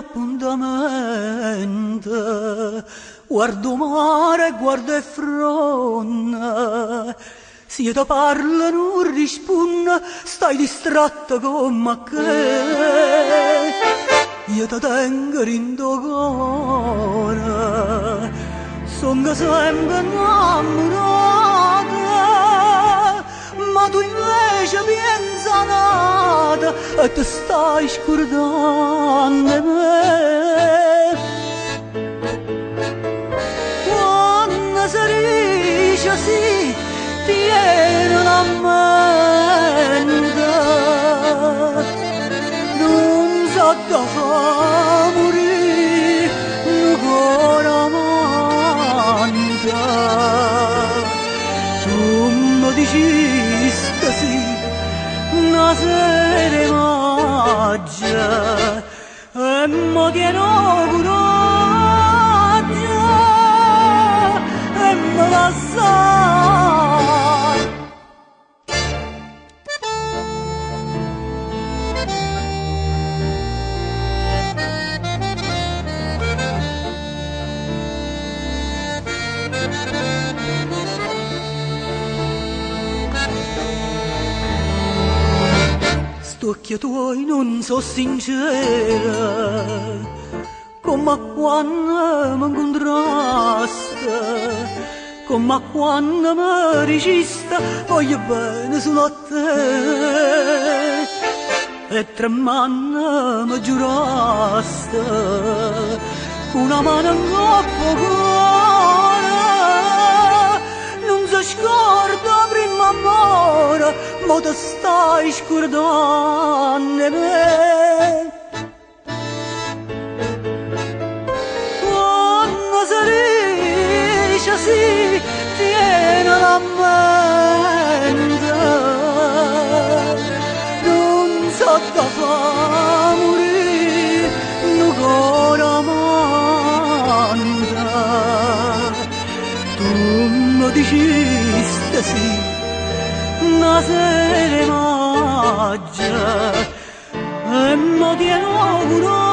N'appuntamento. Guardo 'o mare e guardo 'e ffronne. Si io te parlo nun rispunne, stai distratta comm'a che. Io te tengo dint' 'o core, songo sempe 'nnammurato, ma tu invece pienze a n'ato e te stai scurdanno 'e me. Quanno se dice sì, tienelo a mente, nun s'ha da fa murì nu core amante. Tu me diciste sì, na sera 'e maggio, e mo tiene 'o curaggio 'e me lassà. St'uocchie tuoi nun so' sincere, comm'a quanno me 'ncuntraste, comm'a quanno me diciste voglio bene sulo a te. E tremmanno me giuraste, cu na mano 'ncopp' 'o core, nun se scorda 'o primmo ammore, mo te stai scurdanno 'e me. Quanno se dice sì, tienelo a mente, nun s'ha da fa murì nu core amante. Tu me diciste sì, na sera 'e maggio, e mo tiene 'o curaggio.